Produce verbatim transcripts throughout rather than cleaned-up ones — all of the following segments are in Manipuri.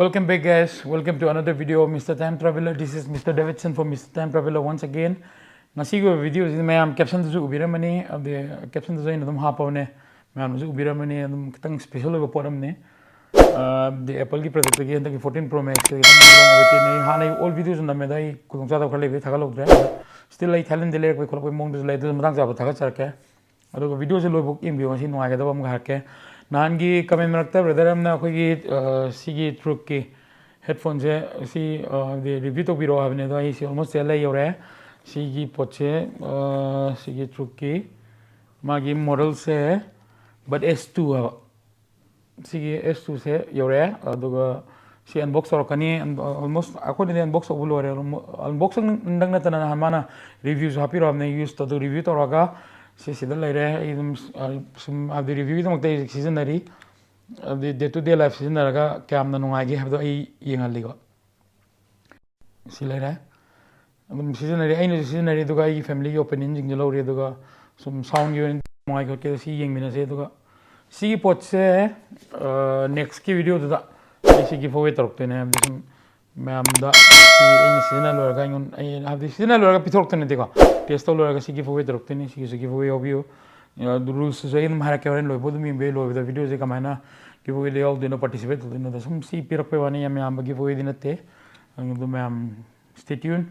Welcome back, guys. Welcome to another video of Mister Time Traveler. This is Mister Davidson for Mister Time Traveler once again. ꯉꯁꯤꯒꯤ ꯑꯣꯏꯕ ꯚꯤꯗꯤꯑꯣꯁꯤꯗꯤ ꯃꯌꯥꯝ ꯀꯦꯞꯁꯟꯗꯁꯨ ꯎꯕꯤꯔꯝꯃꯅꯤ, ꯑꯗꯨꯗꯤ ꯀꯦꯞꯁꯟꯗꯁꯨ ꯑꯩꯅ ꯑꯗꯨꯝ ꯍꯥꯞꯄꯕꯅꯦ, ꯃꯌꯥꯝꯅꯁꯨ ꯎꯕꯤꯔꯝꯃꯅꯤ꯫ ꯑꯗꯨꯝ ꯈꯤꯇꯪ ꯁ꯭ꯄꯦꯁꯦꯜ ꯑꯣꯏꯕ ꯄꯣꯠ ꯑꯃꯅꯤ꯫ ꯑꯦꯄꯜꯒꯤ ꯄ꯭ꯔꯗꯛꯇꯒꯤ ꯍꯟꯗꯛꯀꯤ ꯐꯣꯔꯇꯤꯟ ꯄ꯭ꯔꯣ ꯃꯦꯛꯁꯁꯦ ꯈꯤꯇꯪ ꯂꯣꯡ ꯋꯦꯇꯤꯡꯅꯤ꯫ ꯍꯥꯟꯅ ꯑꯩ ꯑꯣꯜ ꯚꯤꯗꯤꯑꯣꯁꯨ ꯅꯝꯃꯦ, ꯑꯗꯣ ꯑꯩ ꯈꯨꯗꯣꯡꯆꯥꯗꯕ ꯈꯔ ꯂꯩꯕꯩ ꯊꯥꯒꯠꯍꯧꯗ꯭ꯔꯦ꯫ ꯁ꯭ꯇꯤꯜ ꯑꯩ ꯊꯥꯏꯂꯦꯟꯗ ꯂꯩꯔꯛꯄꯩ ꯈꯣꯠꯂꯛꯄꯩ ꯃꯑꯣꯡꯗꯁꯨ ꯂꯩ, ꯑꯗꯨꯁꯨ ꯃꯇꯥꯡ ꯆꯥꯕꯗ ꯊꯥꯒꯠꯆꯔꯛꯀꯦ꯫ ꯑꯗꯨꯒ ꯚꯤꯗꯤꯑꯣꯁꯦ ꯂꯣꯏꯐꯥꯎ ꯌꯦꯡꯕꯤꯌꯨ, ꯉꯁꯤ ꯅꯨꯡꯉꯥꯏꯒꯗꯕ ꯑꯃꯒ ꯍꯥꯏꯔꯛꯀꯦ꯫ ꯅꯍꯥꯟꯒꯤ ꯀꯃꯦꯟ ꯃꯔꯛꯇ ꯕ꯭ꯔꯗꯔ ꯑꯃꯅ ꯑꯩꯈꯣꯏꯒꯤ, ꯑ, ꯁꯤꯒꯤ ꯇ꯭ꯔꯨꯛꯀꯤ ꯍꯦꯠꯐꯣꯟꯁꯦ ꯁꯤ, ꯑ, ꯍꯥꯏꯗꯤ ꯔꯤꯚ꯭ꯌꯨ ꯇꯧꯕꯤꯔꯛꯑꯣ ꯍꯥꯏꯕꯅꯦ, ꯑꯗꯣ ꯑꯩ ꯁꯤ ꯑꯣꯜꯃꯣꯁ ꯁꯦꯜ ꯂꯩ ꯌꯧꯔꯦ꯫ ꯁꯤꯒꯤ ꯄꯣꯠꯁꯦ, ꯑ, ꯁꯤꯒꯤ ꯇ꯭ꯔꯨꯛꯀꯤ ꯃꯥꯒꯤ ꯃꯣꯗꯦꯜꯁꯦ ꯕꯠ ꯑꯦꯁ ꯇꯨ ꯍꯥꯏꯕ꯫ ꯁꯤꯒꯤ ꯑꯦꯁ ꯇꯨꯁꯦ ꯌꯧꯔꯛꯑꯦ, ꯑꯗꯨꯒ ꯁꯤ ꯑꯟꯕꯣꯛꯁ ꯇꯧꯔꯛꯀꯅꯤ꯫ ꯑꯣꯜꯃꯣꯁ ꯑꯩꯈꯣꯏꯅꯗꯤ ꯑꯟꯕꯣꯛꯁ ꯇꯧꯕ ꯂꯣꯏꯔꯦ꯫ ꯑꯟꯕꯣꯛꯁꯤꯡꯗꯪ ꯅꯠꯇꯅ ꯅꯍꯥꯟ ꯃꯥꯅ ꯔꯤꯚ꯭ꯌꯨꯁꯨ ꯍꯥꯞꯄꯤꯔꯛꯑꯕꯅꯦ, ꯌꯨꯁ ꯇꯧ ꯔꯤꯚ꯭ꯌꯨ ꯇꯧꯔꯒ ꯁꯤ ꯁꯤꯗ ꯂꯩꯔꯦ꯫ ꯑꯩ ꯑꯗꯨꯝ, ꯑ, ꯁꯨꯝ ꯍꯥꯏꯕꯗꯤ ꯔꯤꯚ꯭ꯌꯨꯒꯤꯗꯃꯛꯇ ꯑꯩ ꯍꯧꯖꯤꯛ ꯁꯤꯖꯤꯟꯅꯔꯤ꯫ ꯍꯥꯏꯕꯗꯤ ꯗꯦ ꯇꯨ ꯗꯦ ꯂꯥꯏꯐ ꯁꯤꯖꯤꯟꯅꯔꯒ ꯀꯌꯥꯝꯅ ꯅꯨꯡꯉꯥꯏꯒꯦ ꯍꯥꯏꯕꯗꯣ ꯑꯩ ꯌꯦꯡꯍꯜꯂꯤꯀꯣ꯫ ꯁꯤ ꯂꯩꯔꯦ꯫ ꯑꯗꯨꯝ ꯁꯤꯖꯤꯟꯅꯔꯤ, ꯑꯩꯅꯁꯨ ꯁꯤꯖꯤꯟꯅꯔꯤ, ꯑꯗꯨꯒ ꯑꯩꯒꯤ ꯐꯦꯃꯤꯂꯤꯒꯤ ꯑꯣꯄꯤꯅꯤꯌꯟꯁꯤꯡꯁꯨ ꯂꯧꯔꯤ, ꯑꯗꯨꯒ ꯁꯨꯝ ꯁꯥꯎꯟꯒꯤ ꯑꯣꯏꯅ ꯅꯨꯡꯉꯥꯏ ꯈꯣꯠꯀꯦ ꯁꯤ ꯌꯦꯡꯃꯤꯟꯅꯁꯦ꯫ ꯑꯗꯨꯒ ꯁꯤꯒꯤ ꯄꯣꯠꯁꯦ, ꯑ, ꯅꯦꯛꯁꯀꯤ ꯚꯤꯗꯤꯑꯣꯗꯨꯗ ꯑꯩ ꯁꯤ ꯒꯤꯐ ꯑꯋꯦ ꯇꯧꯔꯛꯇꯣꯏꯅꯦ꯫ ꯍꯥꯏꯕꯗꯤ ꯁꯨꯝ ꯃꯌꯥꯝꯗ ꯁꯤ ꯑꯩꯅ ꯁꯤꯖꯤꯟꯅ ꯂꯣꯏꯔꯒ ꯑꯩꯉꯣꯟꯗ, ꯑꯩ ꯍꯥꯏꯕꯗꯤ ꯁꯤꯖꯤꯟꯅ ꯂꯣꯏꯔꯒ ꯄꯤꯊꯣꯔꯛꯇꯣꯏ ꯅꯠꯇꯦꯀꯣ, ꯇꯦꯁ ꯇꯧ ꯂꯣꯏꯔꯒ ꯁꯤ ꯒꯤꯐ ꯑꯋꯦ ꯇꯧꯔꯛꯇꯣꯏꯅꯤ꯫ ꯁꯤꯒꯤꯁꯨ ꯒꯤꯐ ꯑꯋꯦ ꯌꯥꯎꯕꯤꯌꯨ꯫ ꯑꯗꯨ ꯔꯨꯜꯁꯇꯨꯁꯨ ꯑꯩ ꯑꯗꯨꯝ ꯍꯥꯏꯔꯛꯀꯦ ꯍꯣꯔꯦꯟ ꯂꯣꯏꯕ ꯑꯗꯨꯝ ꯌꯦꯡꯕꯤꯌꯨ, ꯂꯣꯏꯕꯗ ꯚꯤꯗꯤꯑꯣꯁꯦ ꯀꯃꯥꯏꯅ ꯒꯤꯐ ꯑꯋꯦꯗ ꯌꯥꯎꯗꯣꯏꯅꯣ, ꯄꯥꯔꯇꯤꯁꯤꯄꯦꯠ ꯇꯧꯗꯣꯏꯅꯣꯗ꯫ ꯁꯨꯝ ꯁꯤ ꯄꯤꯔꯛꯄꯩ ꯋꯥꯅꯤ, ꯌꯥꯝ ꯌꯥꯝꯕ ꯒꯤꯐ ꯑꯋꯦꯗꯤ ꯅꯠꯇꯦ꯫ ꯑꯗꯨ ꯃꯌꯥꯝ stay tuned꯫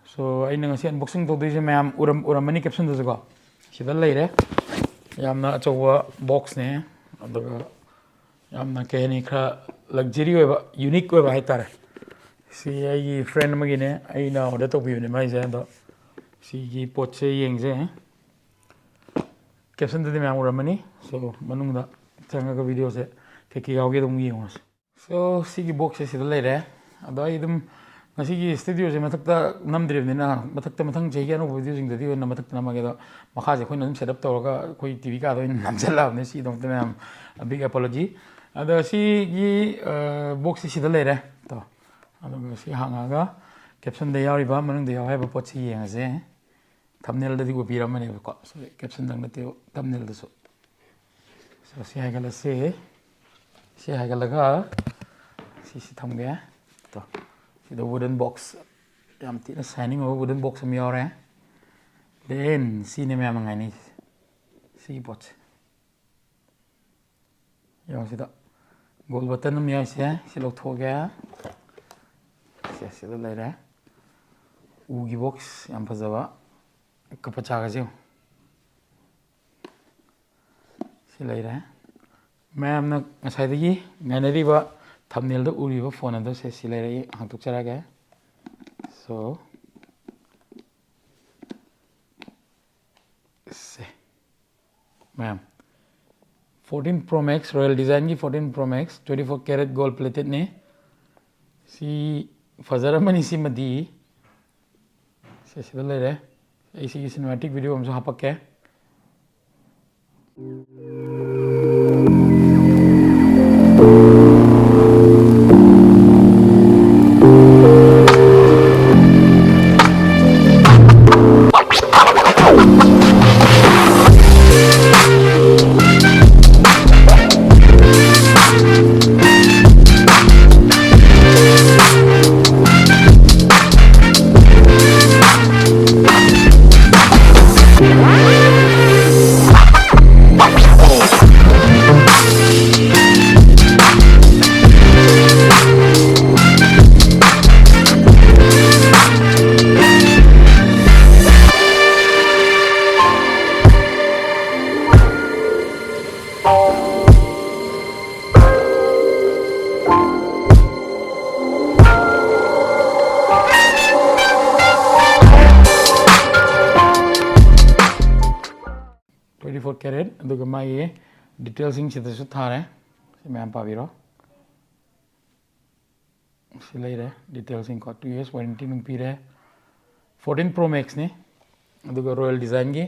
So, ꯑꯩꯅ ꯉꯁꯤ ꯑꯟꯕꯣꯛꯁꯤꯡ ꯇꯧꯗꯣꯏꯁꯦ ꯃꯌꯥꯝ ꯎꯔꯝ-, ꯎꯔꯝꯃꯅꯤ ꯀꯦꯞꯁꯟꯗꯁꯨꯀꯣ꯫ ꯁꯤꯗ ꯂꯩꯔꯦ꯫ ꯌꯥꯝꯅ ꯑꯆꯧꯕ ꯕꯣꯛꯁꯅꯦ꯫ ꯑꯗꯨꯒ ꯌꯥꯝꯅ, ꯀꯩ ꯍꯥꯏꯅꯤ, ꯈꯔ ꯂꯛꯖꯔꯤ ꯑꯣꯏꯕ, ꯌꯨꯅꯤꯛ ꯑꯣꯏꯕ ꯍꯥꯏꯇꯥꯔꯦ꯫ ꯁꯤ ꯑꯩꯒꯤ ꯐ꯭ꯔꯦꯟ ꯑꯃꯒꯤꯅꯦ, ꯑꯩꯅ ꯑꯣꯔꯗꯔ ꯇꯧꯕꯤꯕꯅꯦ ꯃꯥꯏꯁꯦ꯫ ꯑꯗꯣ ꯁꯤꯒꯤ ꯄꯣꯠꯁꯦ ꯌꯦꯡꯁꯦ꯫ ꯀꯦꯞꯁꯟꯗꯗꯤ ꯃꯌꯥꯝ ꯎꯔꯝꯃꯅꯤ꯫ So, ꯃꯅꯨꯡꯗ ꯆꯪꯉꯒ ꯚꯤꯗꯤꯑꯣꯁꯦ ꯀꯩꯀꯩ ꯌꯥꯎꯒꯦ ꯑꯗꯨꯝ ꯌꯦꯡꯉꯨꯔꯁꯤ꯫ So, ꯁꯤꯒꯤ ꯕꯣꯛꯁꯁꯦ ꯁꯤꯗ ꯂꯩꯔꯦ꯫ ꯑꯗꯣ ꯑꯩ ꯑꯗꯨꯝ ꯉꯁꯤꯒꯤ ꯁ꯭ꯇꯨꯗꯤꯑꯣꯁꯦ ꯃꯊꯛꯇ ꯅꯝꯗ꯭ꯔꯤꯕꯅꯤꯅ, ꯃꯊꯛꯇ ꯃꯊꯪ ꯆꯍꯤꯒꯤ ꯑꯅꯧꯕ ꯚꯤꯗꯤꯑꯣꯁꯤꯡꯗꯗꯤ ꯑꯣꯏꯅ ꯃꯊꯛꯇ ꯅꯝꯃꯒꯦ꯫ ꯑꯗꯣ ꯃꯈꯥꯁꯦ ꯑꯩꯈꯣꯏꯅ ꯑꯗꯨꯝ ꯁꯦꯠ ꯑꯞ ꯇꯧꯔꯒ ꯑꯩꯈꯣꯏ ꯇꯤ ꯚꯤ ꯀꯥꯗ ꯑꯣꯏꯅ ꯅꯝꯁꯤꯜꯂꯛꯑꯕꯅꯦ꯫ ꯁꯤꯒꯤꯗꯃꯛꯇ ꯃꯌꯥꯝ big apology꯫ ꯑꯗꯣ ꯁꯤꯒꯤ, ꯑ, ꯕꯣꯛꯁꯁꯦ ꯁꯤꯗ ꯂꯩꯔꯦ꯫ ꯇꯣ, ꯑꯗꯨꯒ ꯁꯤ ꯍꯥꯡꯉꯒ ꯀꯦꯞꯁꯟꯗ ꯌꯥꯎꯔꯤꯕ, ꯃꯅꯨꯡꯗ ꯌꯥꯎ ꯍꯥꯏꯕ ꯄꯣꯠꯁꯤ ꯌꯦꯡꯉꯁꯦ꯫ ꯊꯝꯅꯦꯜꯗꯗꯤ ꯎꯕꯤꯔꯝꯃꯅꯦꯕꯀꯣ꯫ ꯁꯣꯔꯤ, ꯀꯦꯞꯁꯟꯗꯪ ꯅꯠꯇꯦꯕ, ꯊꯝꯅꯦꯜꯗꯁꯨ꯫ So, ꯁꯤ ꯍꯥꯏꯒꯠꯂꯁꯤ꯫ ꯁꯤ ꯍꯥꯏꯒꯠꯂꯒ ꯁꯤꯁꯤ ꯊꯝꯒꯦ꯫ ꯇꯣ, ꯁꯤꯗ wooden box, ꯌꯥꯝ ꯊꯤꯅ shining ꯑꯣꯏꯕ wooden box ꯑꯃ ꯌꯥꯎꯔꯦ꯫ Then ꯁꯤꯅꯦ ꯃꯌꯥꯝꯅ ꯉꯥꯏꯅꯩꯁꯦ, ꯁꯤꯒꯤ ꯄꯣꯠꯁꯦ꯫ ꯌꯦꯡꯉꯣ ꯁꯤꯗ gold button ꯑꯃ ꯌꯥꯎꯔꯤꯁꯦ, ꯁꯤ ꯂꯧꯊꯣꯛꯑꯒꯦ꯫ ꯁꯦ, ꯁꯤꯗ ꯂꯩꯔꯦ꯫ ꯎꯒꯤ box ꯌꯥꯝ ꯐꯖꯕ, ꯀꯄ ꯆꯥꯒꯁꯦ ꯌꯦꯡꯉꯣ꯫ ꯁꯤ ꯂꯩꯔꯦ꯫ ꯃꯌꯥꯝꯅ ꯉꯁꯥꯏꯗꯒꯤ ꯉꯥꯏꯅꯔꯤꯕ thumbnailꯗ ꯎꯔꯤꯕ phone ꯑꯗꯣ ꯁꯦ, ꯁꯤ ꯂꯩꯔꯦ, ꯑꯩ ꯍꯥꯡꯗꯣꯛꯆꯔꯒꯦ꯫ So, ꯁꯦ, ꯃꯌꯥꯝ, fourteen Pro Max, Royal Designꯒꯤ fourteen Pro Max, twenty four carat gold platedꯅꯤ꯫ ꯁꯤ ꯐꯖꯔꯝꯃꯅꯤ ꯁꯤꯃꯗꯤ꯫ ꯁꯦ, ꯁꯤꯗ ꯂꯩꯔꯦ꯫ ꯑꯩ ꯁꯤꯒꯤ cinematic video ꯑꯃꯁꯨ ꯍꯥꯄꯛꯀꯦ꯫ Twenty four carat, ꯑꯗꯨꯒ ꯃꯥꯒꯤ detailꯁꯤꯡꯁꯤꯗꯁꯨ ꯊꯥꯔꯦ꯫ ꯁꯤ ꯃꯌꯥꯝ ꯄꯥꯕꯤꯔꯣ꯫ ꯁꯤ ꯂꯩꯔꯦ detailꯁꯤꯡꯀꯣ, two years warranty ꯑꯗꯨꯝ ꯄꯤꯔꯦ꯫ Fourteen Pro Maxꯅꯤ, ꯑꯗꯨꯒ Royal Designꯒꯤ꯫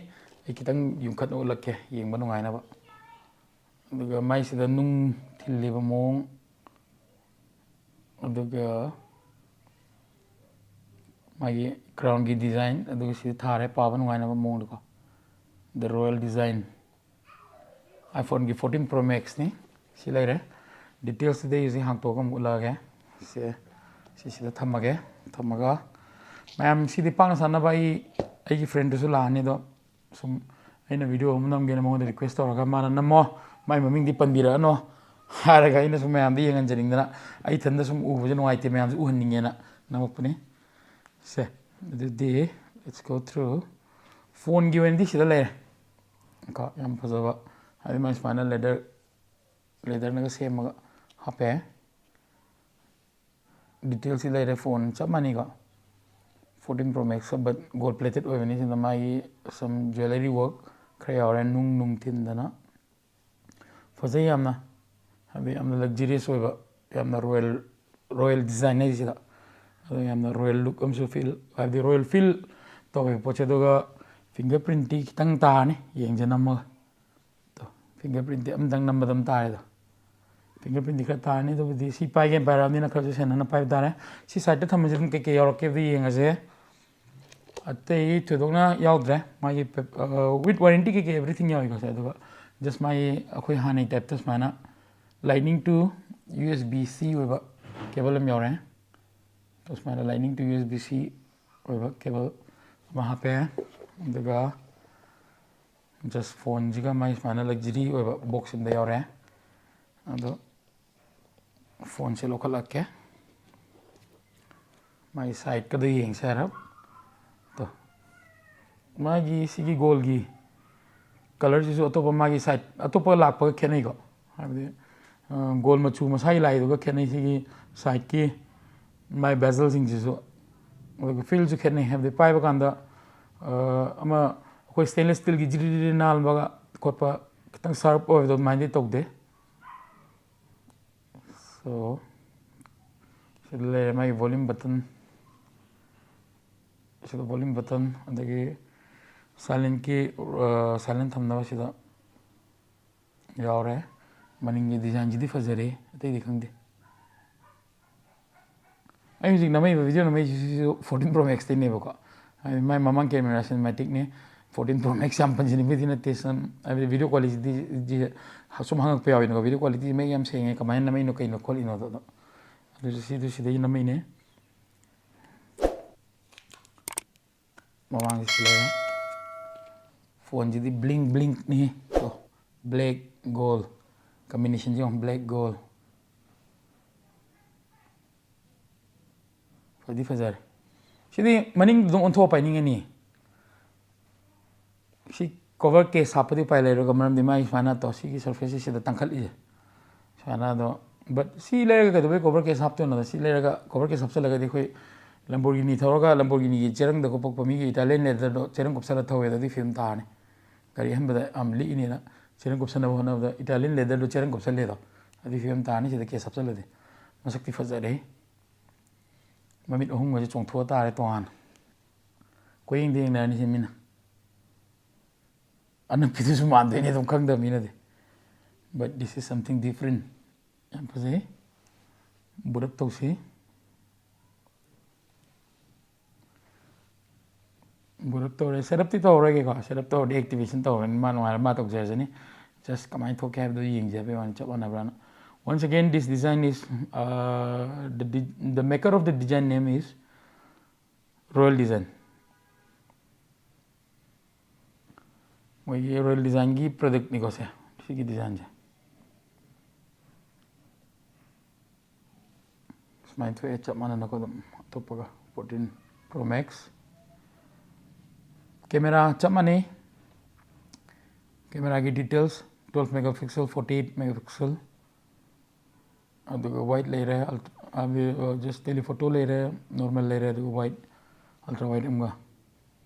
ꯑꯩ ꯈꯤꯇꯪ ꯌꯨꯡꯈꯠꯅ ꯎꯠꯂꯛꯀꯦ, ꯌꯦꯡꯕ ꯅꯨꯡꯉꯥꯏꯅꯕ꯫ ꯑꯗꯨꯒ ꯃꯥꯏꯁꯤꯗ ꯅꯨꯡ ꯊꯤꯜꯂꯤꯕ ꯃꯑꯣꯡ, ꯑꯗꯨꯒ ꯃꯥꯒꯤ crownꯒꯤ design, ꯑꯗꯨꯒ ꯁꯤꯗ ꯊꯥꯔꯦ, ꯄꯥꯕ ꯅꯨꯡꯉꯥꯏꯅꯕ ꯃꯑꯣꯡꯗꯀꯣ꯫ The Royal Design, iPhoneꯒꯤ fourteen Pro Maxꯅꯤ꯫ ꯁꯤ ꯂꯩꯔꯦ꯫ Details ꯇꯨꯗꯤ ꯑꯩ ꯍꯧꯖꯤꯛ ꯍꯥꯡꯇꯣꯛꯑꯒ ꯑꯃꯨꯛ ꯎꯠꯂꯛꯑꯒꯦ꯫ ꯁꯦ, ꯁꯤꯁꯤꯗ ꯊꯝꯃꯒꯦ꯫ ꯊꯝꯃꯒ ꯃꯌꯥꯝ, ꯁꯤꯗꯤ ꯄꯥꯛꯅ ꯁꯥꯟꯅꯕ, ꯑꯩ ꯑꯩꯒꯤ friend ꯇꯨꯁꯨ ꯂꯥꯛꯑꯅꯤ, ꯑꯗꯣ ꯁꯨꯝ ꯑꯩꯅ video ꯑꯃ ꯅꯝꯒꯦꯅ ꯃꯉꯣꯟꯗ request ꯇꯧꯔꯒ, ꯃꯥꯅ "ꯅꯝꯃꯣ, ꯃꯥꯏ ꯃꯃꯤꯡꯗꯤ ꯄꯟꯕꯤꯔꯛꯑꯅꯣ" ꯍꯥꯏꯔꯒ, ꯑꯩꯅꯁꯨ ꯃꯌꯥꯝꯗ ꯌꯦꯡꯍꯟꯖꯅꯤꯡꯗꯅ, ꯑꯩ ꯏꯊꯟꯗ ꯁꯨꯝ ꯎꯕꯁꯦ ꯅꯨꯡꯉꯥꯏꯇꯦ, ꯃꯌꯥꯝꯁꯦ ꯎꯍꯟꯅꯤꯡꯉꯦꯅ ꯅꯝꯃꯛꯄꯅꯤ꯫ ꯁꯦ, ꯑꯗꯨꯗꯤ let's go through꯫ Phone ꯒꯤ ꯑꯣꯏꯅꯗꯤ ꯁꯤꯗ ꯂꯩꯔꯦ ꯀꯣ, ꯌꯥꯝ ꯐꯖꯕ, ꯍꯥꯏꯗꯤ ꯃꯥꯏ ꯁꯨꯃꯥꯏꯅ leather, leather ꯅꯒ ꯁꯦꯝꯃꯒ ꯍꯥꯞꯄꯦ꯫ Details ꯁꯤ ꯂꯩꯔꯦ, phone ꯆꯞ ꯃꯥꯟꯅꯩꯀꯣ, fourteen Pro Max, but gold plated ꯑꯣꯏꯕꯅꯤ꯫ ꯁꯤꯗ ꯃꯥꯒꯤ some jewellery work ꯈꯔ ꯌꯥꯎꯔꯦ, ꯅꯨꯡ ꯅꯨꯡ ꯊꯤꯟꯗꯅ꯫ ꯐꯖꯩ ꯌꯥꯝꯅ, ꯍꯥꯏꯕꯗꯤ ꯌꯥꯝꯅ luxurious ꯑꯣꯏꯕ, ꯌꯥꯝꯅ royal, royal design ꯍꯥꯏꯁꯤꯗ꯫ ꯑꯗꯣ ꯌꯥꯝꯅ royal look ꯑꯃꯁꯨ feel, ꯍꯥꯏꯕꯗꯤ royal feel ꯇꯧꯋꯦ ꯄꯣꯠꯁꯦ꯫ ꯑꯗꯨꯒ finger print ꯇꯤ ꯈꯤꯇꯪ ꯇꯥꯔꯅꯤ, ꯌꯦꯡꯁꯦ ꯅꯝꯃꯒ꯫ ꯇꯣ, finger print ꯇꯤ ꯑꯝꯇꯪ ꯅꯝꯕꯗ ꯑꯗꯨꯝ ꯇꯥꯔꯦꯗꯣ꯫ Finger print ꯇꯤ ꯈꯔ ꯇꯥꯔꯅꯤ, ꯑꯗꯨꯕꯨꯗꯤ ꯁꯤ ꯄꯥꯏꯒꯦꯅ ꯄꯥꯏꯔꯛꯑꯕꯅꯤꯅ ꯈꯔꯁꯨ ꯁꯦꯟꯅꯅ ꯄꯥꯏꯕ ꯇꯥꯔꯦ꯫ ꯁꯤ side ꯇ ꯊꯝꯕꯁꯦ ꯑꯗꯨꯝ ꯀꯩꯀꯩ ꯌꯥꯎꯔꯛꯀꯦ ꯑꯗꯨ ꯌꯦꯡꯉꯁꯦ꯫ ꯑꯇꯩ ꯊꯣꯏꯗꯣꯛꯅ ꯌꯥꯎꯗ꯭ꯔꯦ꯫ ꯃꯥꯒꯤ ꯄꯦꯞ-, ꯑ, with warranty ꯀꯩꯀꯩ everything ꯌꯥꯎꯏꯀꯣ ꯁꯦ꯫ ꯑꯗꯨꯒ just ꯃꯥꯒꯤ ꯑꯩꯈꯣꯏ ꯍꯥꯟꯅꯩ type ꯇ ꯁꯨꯃꯥꯏꯅ Lightning to U S B C ꯑꯣꯏꯕ cable ꯑꯃ ꯌꯥꯎꯔꯦ꯫ ꯁꯨꯃꯥꯏꯅ Lightning to U S B C ꯑꯣꯏꯕ cable ꯑꯃ ꯍꯥꯞꯄꯦ꯫ ꯑꯗꯨꯒ just phone ꯁꯤꯒ ꯃꯥꯒꯤ ꯁꯨꯃꯥꯏꯅ luxury ꯑꯣꯏꯕ box ꯑꯃꯗ ꯌꯥꯎꯔꯦ꯫ ꯑꯗꯣ phone ꯁꯦ ꯂꯧꯈꯠꯂꯛꯀꯦ꯫ ꯃꯥꯒꯤ side ꯀꯗꯨ ꯌꯦꯡꯁꯦ ꯍꯥꯏꯔꯞ꯫ ꯇꯣ, ꯃꯥꯒꯤ ꯁꯤꯒꯤ gold ꯒꯤ colour ꯁꯤꯁꯨ ꯑꯇꯣꯞꯄ ꯃꯥꯒꯤ side ꯑꯇꯣꯞꯄ ꯂꯥꯛꯄꯒ ꯈꯦꯠꯅꯩꯀꯣ꯫ ꯍꯥꯏꯕꯗꯤ, ꯑ, gold ꯃꯆꯨ ꯃꯁꯥꯒꯤ ꯂꯥꯛꯏꯗꯨꯒ ꯈꯦꯠꯅꯩ꯫ ꯁꯤꯒꯤ side ꯀꯤ ꯃꯥꯒꯤ bezel ꯁꯤꯡꯁꯤꯁꯨ꯫ ꯑꯗꯨꯒ feel ꯁꯨ ꯈꯦꯠꯅꯩ꯫ ꯍꯥꯏꯕꯗꯤ ꯄꯥꯏꯕ ꯀꯥꯟꯗ, ꯑ, ꯑꯃ ꯑꯩꯈꯣꯏ stainless steel ꯒꯤ ꯖꯤꯔꯤ ꯖꯤꯔꯤ ꯅꯥꯟꯕꯒ ꯈꯣꯠꯄ, ꯈꯤꯇꯪ sharp ꯑꯣꯏꯕꯗꯣ ꯑꯗꯨꯃꯥꯏꯅꯗꯤ ꯇꯧꯗꯦ꯫ So, ꯁꯤꯗ ꯂꯩꯔꯦ ꯃꯥꯒꯤ volume button꯫ ꯁꯤꯗ volume button, ꯑꯗꯒꯤ silent ꯀꯤ, ꯑ, silent ꯊꯝꯅꯕ ꯁꯤꯗ ꯌꯥꯎꯔꯦ꯫ ꯃꯅꯤꯡꯒꯤ design ꯁꯤꯗꯤ ꯐꯖꯔꯦ, ꯑꯇꯩꯗꯤ ꯈꯪꯗꯦ꯫ ꯑꯩ ꯍꯧꯖꯤꯛ ꯅꯝꯃꯛꯏꯕ video ꯅꯝꯃꯛꯏꯁꯤꯁꯨ fourteen Pro Max ꯇꯩꯅꯦꯕꯀꯣ꯫ ꯍꯥꯏꯗꯤ ꯃꯥꯏ ꯃꯃꯥꯡ camera cinematic ꯅꯦ꯫ ꯐꯣꯔꯇꯤꯟ ꯄ꯭ꯔꯣ ꯃꯦꯛꯁ ꯌꯥꯝ ꯄꯟꯁꯤꯟꯅꯤꯡꯕꯗꯤ ꯅꯠꯇꯦ, ꯁꯨꯝ ꯍꯥꯏꯕꯗꯤ ꯚꯤꯗꯤꯑꯣ ꯀ꯭ꯋꯥꯂꯤꯇꯤꯗꯤ ꯁꯨꯝ ꯍꯪꯉꯛꯄ ꯌꯥꯎꯋꯤꯅꯀꯣ, ꯚꯤꯗꯤꯑꯣ ꯀ꯭ꯋꯥꯂꯤꯇꯤ ꯃꯌꯦꯛ ꯌꯥꯝ ꯁꯦꯡꯉꯦ, ꯀꯃꯥꯏꯅ ꯅꯝꯃꯛꯏꯅꯣ, ꯀꯩꯅꯣ ꯈꯣꯠꯂꯤꯅꯣꯗꯣ꯫ ꯑꯗꯣ ꯑꯗꯨꯁꯨ ꯁꯤꯗꯨ ꯁꯤꯗꯒꯤ ꯅꯝꯃꯛꯏꯅꯦ꯫ ꯃꯃꯥꯡꯒꯤꯁꯤ ꯂꯩꯔꯦ꯫ ꯐꯣꯟꯁꯤꯗꯤ ꯕ꯭ꯂꯤꯡ ꯕ꯭ꯂꯤꯡꯅꯤ꯫ ꯑꯣ, ꯕ꯭ꯂꯦꯛ ꯒꯣꯜ ꯀꯝꯕꯤꯅꯦꯁꯟꯁꯤ ꯌꯦꯡꯉꯣ, ꯕ꯭ꯂꯦꯛ ꯒꯣꯜ꯫ ꯐꯗꯤ ꯐꯖꯔꯦ꯫ ꯁꯤꯗꯤ ꯃꯅꯤꯡꯗ ꯑꯗꯨꯝ ꯑꯣꯟꯊꯣꯛꯑ ꯄꯥꯏꯅꯤꯡꯉꯅꯤ꯫ ꯁꯤ ꯀꯣꯕꯔ ꯀꯦꯁ ꯍꯥꯞꯄꯗꯤ ꯎꯄꯥꯏ ꯂꯩꯔꯣꯏ, ꯃꯔꯝꯗꯤ ꯃꯥꯒꯤ ꯁꯨꯃꯥꯏꯅ ꯇꯧ, ꯁꯤꯒꯤ ꯁꯔꯐꯦꯁꯁꯤ ꯁꯤꯗ ꯇꯥꯡꯈꯠꯂꯤꯁꯦ ꯁꯨꯃꯥꯏꯅ꯫ ꯑꯗꯣ, ꯕꯠ ꯁꯤ ꯂꯩꯔꯒ ꯀꯩꯗꯧꯕꯩ ꯀꯣꯕꯔ ꯀꯦꯁ ꯍꯥꯞꯇꯣꯏꯅꯣꯗ? ꯁꯤ ꯂꯩꯔꯒ ꯀꯣꯕꯔ ꯀꯦꯁ ꯍꯥꯞꯆꯤꯜꯂꯒꯗꯤ ꯑꯩꯈꯣꯏ ꯂꯝꯕꯣꯔꯒꯤꯅꯤ ꯊꯧꯔꯒ ꯂꯝꯕꯣꯔꯒꯤꯅꯤꯒꯤ ꯆꯦꯔꯪꯗ ꯀꯨꯞꯄꯛꯄ ꯃꯤꯒꯤ ꯏꯇꯥꯂꯤꯌꯟ ꯂꯦꯗꯔꯗꯣ ꯆꯦꯔꯪ ꯀꯨꯞꯁꯜꯂ ꯊꯧꯋꯦ, ꯑꯗꯨꯗꯤ ꯐꯤꯕꯝ ꯇꯥꯔꯅꯤ꯫ ꯒꯥꯔꯤ ꯑꯍꯟꯕꯗ ꯌꯥꯝ ꯂꯤꯛꯏꯅꯦꯅ ꯆꯦꯔꯪ ꯀꯨꯞꯁꯟꯅꯕ ꯍꯣꯠꯅꯕꯗ ꯏꯇꯥꯂꯤꯌꯟ ꯂꯦꯗꯔꯗꯣ ꯆꯦꯔꯪ ꯀꯨꯞꯁꯜꯂꯦꯗꯣ, ꯑꯗꯨꯗꯤ ꯐꯤꯕꯝ ꯇꯥꯔꯅꯤ꯫ ꯁꯤꯗ ꯀꯦꯁ ꯍꯥꯞꯆꯤꯜꯂꯗꯤ ꯃꯁꯛꯇꯤ ꯐꯖꯔꯦ꯫ ꯃꯃꯤꯠ ꯑꯍꯨꯝꯒꯁꯦ ꯆꯣꯡꯊꯣꯛꯑ ꯇꯥꯔꯦ ꯇꯣꯉꯥꯟꯅ꯫ ꯀꯣꯏꯌꯦꯡꯗ ꯌꯦꯡꯅꯔꯅꯤ ꯁꯤ ꯃꯤꯅ꯫ ꯑꯅꯛꯄꯤꯗꯨꯁꯨ ꯃꯥꯟꯗꯣꯏꯅꯦ ꯑꯗꯨꯝ ꯈꯪꯗꯕ ꯃꯤꯅꯗꯤ꯫ But this is something different. ꯌꯥꯝ ꯐꯖꯩ꯫ ꯕꯨꯔꯞ ꯇꯧꯁꯤ꯫ ꯕꯨꯔꯞ ꯇꯧꯔꯦ꯫ ꯁꯦꯠ ꯑꯞꯇꯤ ꯇꯧꯔꯔꯣꯏꯒꯦꯀꯣ꯫ ꯁꯦꯠ ꯑꯞ ꯇꯧꯔꯗꯤ ꯑꯦꯛꯇꯤꯚꯦꯁꯟ ꯇꯧꯔꯅꯤ꯫ ꯃꯥ ꯅꯨꯡꯉꯥꯏꯔ ꯃꯥ ꯇꯧꯖꯔꯖꯅꯤ꯫ ꯖꯁ ꯀꯃꯥꯏꯅ ꯊꯣꯛꯀꯦ ꯍꯥꯏꯕꯗꯣ ꯌꯦꯡꯖꯦ ꯍꯥꯏꯕꯩ ꯋꯥꯅꯤ, ꯆꯞ ꯃꯥꯟꯅꯕ꯭ꯔꯥꯅ꯫ Once again, this design is, uh, the, de- the maker of the design name is Royal Design. ꯃꯣꯏꯒꯤ ꯔꯣꯌꯦꯜ ꯗꯤꯖꯥꯏꯟꯒꯤ ꯄ꯭ꯔꯗꯛꯅꯤꯀꯣ ꯁꯦ, ꯁꯤꯒꯤ ꯗꯤꯖꯥꯏꯟꯁꯦ꯫ ꯁꯨꯃꯥꯏꯅ ꯊꯣꯛꯑꯦ, ꯆꯞ ꯃꯥꯟꯅꯅꯀꯣ ꯑꯗꯨꯝ ꯑꯇꯣꯞꯄꯒ꯫ Fourteen pro max. ꯀꯦꯃꯦꯔꯥ ꯆꯞ ꯃꯥꯟꯅꯩ꯫ ꯀꯦꯃꯦꯔꯥꯒꯤ details: twelve megapixel, forty eight megapixel꯫ ꯑꯗꯨꯒ ꯋꯥꯏꯗ ꯂꯩꯔꯦ, ꯖꯁ ꯇꯦꯂꯤꯐꯣꯇꯣ ꯂꯩꯔꯦ, ꯅꯣꯔꯃꯦꯜ ꯂꯩꯔꯦ, ꯑꯗꯨꯒ ꯋꯥꯏꯗ, ꯑꯜꯇ꯭ꯔꯥ ꯋꯥꯏꯗ ꯑꯃꯒ꯫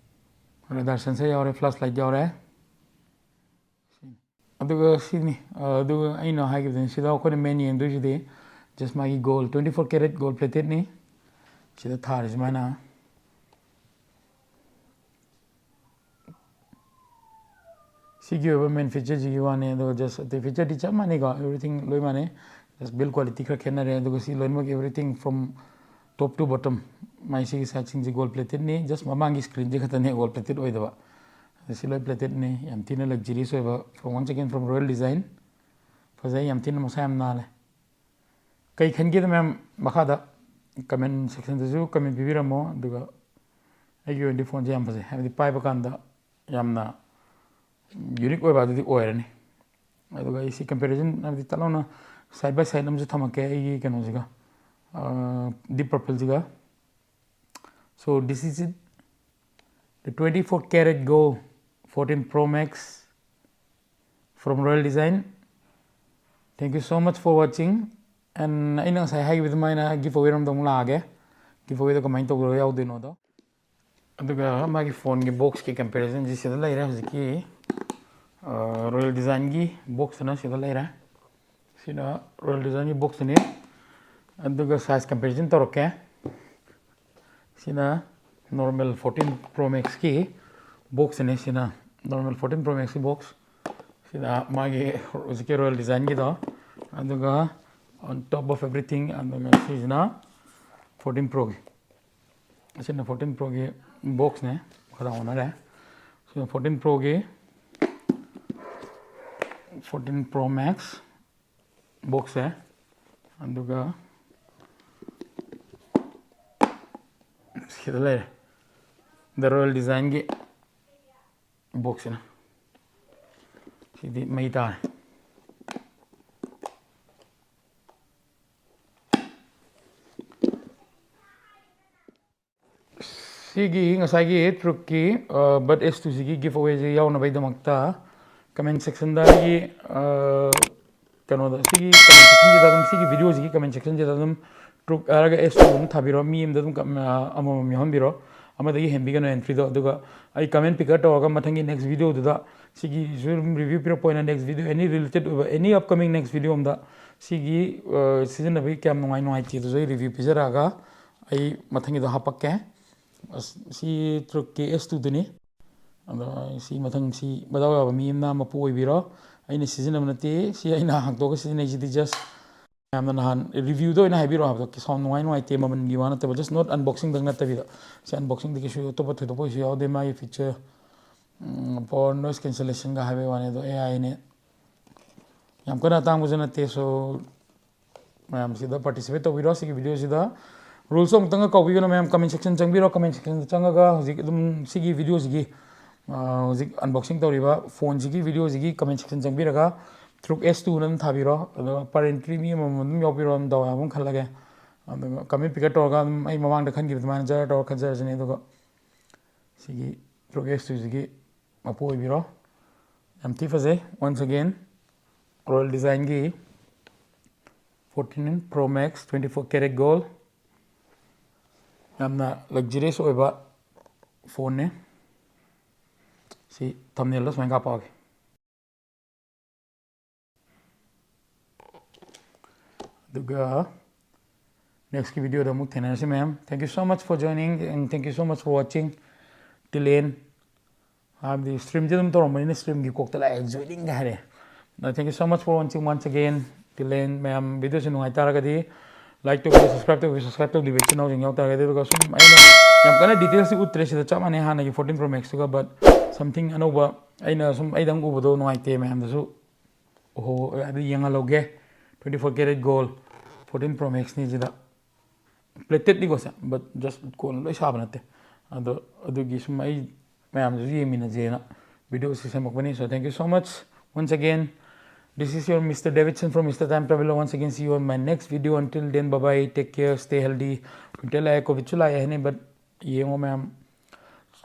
ꯔꯦꯗꯥꯔ ꯁꯦꯟꯁꯔ ꯌꯥꯎꯔꯦ, ꯐ꯭ꯂꯥꯁ ꯂꯥꯏꯠ ꯌꯥꯎꯔꯦ꯫ ꯑꯗꯨꯒ ꯁꯤꯅꯤ, ꯑ, ꯑꯗꯨꯒ ꯑꯩꯅ ꯍꯥꯏꯈꯤꯕꯗꯨꯅꯤ, ꯁꯤꯗ ꯑꯩꯈꯣꯏꯅ ꯃꯦꯟ ꯌꯦꯡꯗꯣꯏꯁꯤꯗꯤ ꯖꯁ ꯃꯥꯒꯤ goal, twenty four carat gold plated ꯅꯤ꯫ ꯁꯤꯗ ꯊꯥꯔꯤ ꯁꯨꯃꯥꯏꯅ꯫ ꯁꯤꯒꯤ ꯑꯣꯏꯕ ꯃꯦꯟ ꯐꯤꯆꯔꯁꯤꯒꯤ ꯋꯥꯅꯤ, ꯑꯗꯨꯒ ꯖꯁ ꯑꯇꯩ ꯐꯤꯆꯔꯗꯤ ꯆꯞ ꯃꯥꯟꯅꯩꯀꯣ, ꯑꯦꯕ꯭ꯔꯤꯊꯤꯡ ꯂꯣꯏ ꯃꯥꯟꯅꯩ꯫ ꯖꯁ ꯕꯤꯜ ꯀ꯭ꯋꯥꯂꯤꯇꯤ ꯈꯔ ꯈꯦꯠꯅꯔꯦ, ꯑꯗꯨꯒ ꯁꯤ ꯂꯣꯏꯅꯃꯛ ꯑꯦꯕ꯭ꯔꯤꯊꯤꯡ ꯐ꯭ꯔꯣꯝ ꯇꯣꯞ ꯇꯨ ꯕꯣꯇꯝ꯫ ꯃꯥꯏ ꯁꯤꯒꯤ ꯁꯥꯏꯠꯁꯤꯡꯁꯤ ꯒꯣꯜ ꯄ꯭ꯂꯦꯇꯦꯠꯅꯤ, ꯖꯁ ꯃꯃꯥꯡꯒꯤ ꯁ꯭ꯀ꯭ꯔꯤꯟꯁꯤ ꯈꯛꯇꯅꯦ ꯒꯣꯜ ꯄ꯭ꯂꯦꯇꯦꯠ ꯑꯣꯏꯗꯕ꯫ ꯁꯤ ꯂꯣꯏ plated ꯅꯤ, ꯌꯥꯝ ꯊꯤꯅ luxurious ꯑꯣꯏꯕ, from once again from Royal Design꯫ ꯐꯖꯩ, ꯌꯥꯝ ꯊꯤꯅ ꯃꯁꯥ ꯌꯥꯝ ꯅꯥꯜꯂꯦ꯫ ꯀꯩ ꯈꯟꯒꯦꯗ ꯃꯌꯥꯝ, ꯃꯈꯥꯗ comment section ꯗꯁꯨ comment ꯄꯤꯕꯤꯔꯝꯃꯣ꯫ ꯑꯗꯨꯒ ꯑꯩꯒꯤ ꯑꯣꯏꯅꯗꯤ ꯐꯣꯟꯁꯦ ꯌꯥꯝ ꯐꯖꯩ, ꯍꯥꯏꯕꯗꯤ ꯄꯥꯏꯕ ꯀꯥꯟꯗ ꯌꯥꯝꯅ unique ꯑꯣꯏꯕ ꯑꯗꯨꯗꯤ ꯑꯣꯏꯔꯅꯤ꯫ ꯑꯗꯨꯒ ꯑꯩ ꯁꯤ comparison, ꯍꯥꯏꯕꯗꯤ ꯇꯠ ꯂꯥꯎꯅ side by side ꯑꯃꯁꯨ ꯊꯝꯃꯛꯀꯦ ꯑꯩꯒꯤ ꯀꯩꯅꯣꯁꯤꯒ, Deep Purple ꯁꯤꯒ꯫ So this is it, the twenty-four karat gold fourteen Pro Max from Royal Design. Thank you so much for watching, and ꯑꯩꯅ ꯉꯁꯥꯏ ꯍꯥꯏꯈꯤꯕ ꯑꯗꯨꯃꯥꯏꯅ giveaway ꯔꯣꯝꯗ ꯑꯃꯨꯛ ꯂꯥꯛꯑꯒꯦ꯫ Giveaway ꯗꯣ ꯀꯃꯥꯏꯅ ꯇꯧꯗꯧꯔ ꯌꯥꯎꯗꯣꯏꯅꯣꯗꯣ꯫ ꯑꯗꯨꯒ ꯃꯥꯒꯤ ꯐꯣꯟꯒꯤ box ꯀꯤ comparison ꯁꯤ ꯁꯤꯗ ꯂꯩꯔꯦ꯫ ꯍꯧꯖꯤꯛꯀꯤ Royal Design ꯒꯤ box ꯇꯨꯅ ꯁꯤꯗ ꯂꯩꯔꯦ꯫ ꯁꯤꯅ Royal Design ꯒꯤ box ꯇꯨꯅꯤ꯫ ꯑꯗꯨꯒ size comparison ꯇꯧꯔꯛꯀꯦ꯫ ꯁꯤꯅ normal fourteen Pro Max ꯀꯤ box ꯅꯦ꯫ ꯁꯤꯅ normal fourteen Pro Max ꯀꯤ box꯫ ꯁꯤꯅ ꯃꯥꯒꯤ ꯍꯧꯖꯤꯛꯀꯤ Royal Design ꯒꯤꯗꯣ꯫ ꯑꯗꯨꯒ on top of everything, ꯑꯗꯨꯒ ꯁꯤꯁꯤꯅ fourteen Pro ꯒꯤ꯫ ꯑꯁꯤꯅ fourteen Pro ꯒꯤ box ꯅꯦ꯫ ꯃꯈꯥꯗ ꯑꯣꯟꯅꯔꯦ꯫ ꯁꯤꯅ fourteen Pro ꯒꯤ, fourteen Pro Max box ꯁꯦ꯫ ꯑꯗꯨꯒ ꯁꯤꯗ ꯂꯩꯔꯦ, The Royal Design ꯒꯤ box ꯁꯤꯅ꯫ ꯁꯤꯗꯤ ꯃꯩ ꯇꯥꯔꯦ꯫ ꯁꯤꯒꯤ ꯉꯁꯥꯏꯒꯤ Truk ꯀꯤ Bud S two ꯁꯤꯒꯤ giveaway ꯁꯤ ꯌꯥꯎꯅꯕꯒꯤꯗꯃꯛꯇ comment section ꯗ ꯑꯩꯒꯤ, ꯑ, ꯀꯩꯅꯣꯗ, ꯁꯤꯒꯤ comment section ꯁꯤꯗ ꯑꯗꯨꯝ, ꯁꯤꯒꯤ video ꯁꯤꯒꯤ comment section ꯁꯤꯗ ꯑꯗꯨꯝ Truk ꯍꯥꯏꯔꯒ S two ꯑꯗꯨꯝ ꯊꯥꯕꯤꯔꯣ꯫ ꯃꯤ ꯑꯃꯗ ꯑꯗꯨꯝ ꯀ-, ꯑ, ꯑꯃꯃꯝ ꯌꯥꯎꯍꯟꯕꯤꯔꯣ꯫ ꯑꯃꯗꯒꯤ ꯍꯦꯟꯕꯤꯒꯅꯨ entry ꯗꯣ꯫ ꯑꯗꯨꯒ ꯑꯩ comment picker ꯇꯧꯔꯒ ꯃꯊꯪꯒꯤ next video ꯗꯨꯗ ꯁꯤꯒꯤꯁꯨ ꯑꯗꯨꯝ review ꯄꯤꯔꯛꯄ ꯑꯣꯏꯅ next video, any related ꯑꯣꯏꯕ, any upcoming next video ꯑꯃꯗ ꯁꯤꯒꯤ, ꯑ, ꯁꯤꯖꯤꯟꯅꯕꯒꯤ ꯀꯌꯥꯝ ꯅꯨꯡꯉꯥꯏ ꯅꯨꯡꯉꯥꯏꯇꯦꯗꯨꯁꯨ ꯑꯩ review ꯄꯤꯖꯔꯛꯑꯒ ꯑꯩ ꯃꯊꯪꯒꯤꯗꯣ ꯍꯥꯞꯄꯛꯀꯦ꯫ ꯑꯁ, ꯁꯤ Truk ꯀꯤ S two ꯗꯨꯅꯤ꯫ ꯑꯗꯣ ꯁꯤ ꯃꯊꯪ, ꯁꯤ ꯃꯗꯥꯎ ꯌꯥꯕ ꯃꯤ ꯑꯃꯅ ꯃꯄꯨ ꯑꯣꯏꯕꯤꯔꯣ꯫ ꯑꯩꯅ ꯁꯤꯖꯤꯟꯅꯕ ꯅꯠꯇꯦ, ꯁꯤ ꯑꯩꯅ ꯍꯥꯡꯇꯣꯛꯑꯒ ꯁꯤꯖꯤꯟꯅꯩꯁꯤꯗꯤ just ꯃꯌꯥꯝꯅ ꯅꯍꯥꯟ review ꯗ ꯑꯣꯏꯅ ꯍꯥꯏꯕꯤꯔꯛꯑꯣ ꯍꯥꯏꯕꯗꯣ, sound ꯅꯨꯡꯉꯥꯏ ꯅꯨꯡꯉꯥꯏꯇꯦ ꯃꯃꯜꯒꯤ ꯋꯥ ꯅꯠꯇꯕ, just not unboxing ꯗꯪ ꯅꯠꯇꯕꯤꯗ꯫ ꯁꯤ unboxing ꯗ ꯀꯩꯁꯨ ꯑꯇꯣꯞꯄ ꯊꯣꯏꯗꯣꯛꯄ ꯀꯩꯁꯨ ꯌꯥꯎꯗꯦ꯫ ꯃꯥꯒꯤ feature um, for noise cancellation ꯒ ꯍꯥꯏꯕꯒꯤ ꯋꯥꯅꯤ, ꯑꯗꯣ A I ꯅꯦ꯫ ꯌꯥꯝ ꯀꯟꯅ ꯑꯇꯥꯡꯕꯁꯨ ꯅꯠꯇꯦ꯫ So ꯃꯌꯥꯝꯁꯤꯗ participate ꯇꯧꯕꯤꯔꯣ ꯁꯤꯒꯤ video ꯁꯤꯗ꯫ Rules ꯑꯃꯨꯛꯇꯪꯒ ꯀꯥꯎꯕꯤꯒꯅꯨ ꯃꯌꯥꯝ, comment section ꯆꯪꯕꯤꯔꯣ, comment section ꯗ ꯆꯪꯉꯒ ꯍꯧꯖꯤꯛ ꯑꯗꯨꯝ ꯁꯤꯒꯤ video ꯁꯤꯒꯤ, ꯑ, ꯍꯧꯖꯤꯛ unboxing ꯇꯧꯔꯤꯕ phone ꯁꯤꯒꯤ video ꯁꯤꯒꯤ comment section ꯆꯪꯕꯤꯔꯒ Truk S two ꯅ ꯑꯗꯨꯝ ꯊꯥꯕꯤꯔꯣ꯫ ꯑꯗꯨꯒ per entry ꯃꯤ ꯑꯃꯃꯝ ꯑꯗꯨꯝ ꯌꯥꯎꯕꯤꯔꯣ, ꯑꯗꯨꯝ ꯗꯥꯎ ꯌꯥꯕ ꯑꯃ ꯈꯜꯂꯒꯦ꯫ ꯑꯗꯨꯒ comment picker ꯇꯧꯔꯒ ꯑꯗꯨꯝ ꯑꯩ ꯃꯃꯥꯡꯗ ꯈꯟꯈꯤꯕ ꯑꯗꯨꯃꯥꯏꯅ ꯖꯔ ꯇꯧꯔ ꯈꯟꯖꯔꯁꯤꯅꯤ꯫ ꯑꯗꯨꯒ ꯁꯤꯒꯤ Truk S two ꯁꯤꯒꯤ ꯃꯄꯨ ꯑꯣꯏꯕꯤꯔꯣ꯫ ꯌꯥꯝ ꯊꯤ ꯐꯖꯩ꯫ Once again, Royal Design ꯒꯤ fourteen Pro Max twenty four carat gold, ꯌꯥꯝꯅ luxurious ꯑꯣꯏꯕ phone ꯅꯦ꯫ ꯁꯤ thumbnail ꯗ ꯁꯨꯃꯥꯏꯅ ꯀꯥꯞꯄꯛꯑꯒꯦ꯫ ꯑꯗꯨꯒ next ꯀꯤ video ꯗ ꯑꯃꯨꯛ ꯊꯦꯡꯅꯔꯁꯤ ꯃꯌꯥꯝ꯫ Thank you so much for joining and thank you so much for watching till end. ꯍꯥꯏꯕꯗꯤ stream ꯁꯦ ꯑꯗꯨꯝ ꯇꯧꯔꯝꯕꯅꯤꯅ stream ꯒꯤ ꯀꯣꯛꯇ ꯂꯥꯛꯑꯦ, joining ꯒ ꯍꯥꯏꯔꯦ꯫ ꯑꯗꯣ thank you so much for watching once again till end꯫ ꯃꯌꯥꯝ video ꯁꯦ ꯅꯨꯡꯉꯥꯏ ꯇꯥꯔꯒꯗꯤ like ꯇꯧꯕꯤꯌꯨ, subscribe ꯇꯧꯕꯤꯌꯨ, subscribe ꯇꯧꯗ꯭ꯔꯤꯕ ꯏꯆꯤꯟ ꯏꯅꯥꯎꯁꯤꯡ ꯌꯥꯎ ꯇꯥꯔꯒꯗꯤ꯫ ꯑꯗꯨꯒ ꯁꯨꯝ ꯑꯩꯅ ꯌꯥꯝ ꯀꯟꯅ details ꯁꯤ ꯎꯠꯇ꯭ꯔꯦ ꯁꯤꯗ, ꯆꯞ ꯃꯥꯟꯅꯩ ꯍꯥꯟꯅꯒꯤ fourteen Pro Max ꯇꯨꯒ, but something ꯑꯅꯧꯕ ꯑꯩꯅ ꯁꯨꯝ ꯑꯩꯗꯪ ꯎꯕꯗꯣ ꯅꯨꯡꯉꯥꯏꯇꯦ ꯃꯌꯥꯝꯗꯁꯨ꯫ ꯑꯣꯍꯣ, ꯑꯗꯨ ꯌꯦꯡꯍꯜꯍꯧꯒꯦ꯫ Twenty four carat gold fourteen Pro Max ꯅꯤ ꯁꯤꯗ꯫ Plated ꯅꯤꯀꯣ say, but just gold ꯂꯣꯏ ꯁꯥꯕ ꯅꯠꯇꯦ꯫ ꯑꯗꯣ ꯑꯗꯨꯒꯤ ꯁꯨꯝ ꯑꯩ ꯃꯌꯥꯝꯗꯁꯨ ꯌꯦꯡꯃꯤꯟꯅꯁꯦꯅ video ꯁꯤ ꯁꯦꯝꯃꯛꯄꯅꯤ꯫ So thank you so much once again. This is your Mister Davidson from Mister Time Traveler. Once again, see you on my next video. Until then, bye bye, take care, stay healthy. Winter ꯂꯥꯛꯑꯦ, COVID ꯁꯨ ꯂꯥꯛꯑꯦ ꯍꯥꯏꯅꯩ, but ꯌꯦꯡꯉꯣ ꯃꯌꯥꯝ,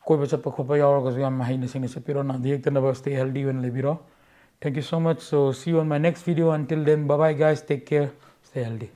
ꯀꯣꯏꯕ ꯆꯠꯄ ꯈꯣꯠꯄ ꯌꯥꯎꯔꯒꯁꯨ ꯌꯥꯝ ꯍꯩꯅ ꯁꯤꯡꯅ ꯆꯠꯄꯤꯔꯣ, ꯅꯥꯗ ꯌꯦꯛꯇꯅꯕ stay healthy ꯑꯣꯏꯅ ꯂꯩꯕꯤꯔꯣ꯫ Thank you so much. So see you on my next video. Until then, bye bye guys, take care, stay healthy.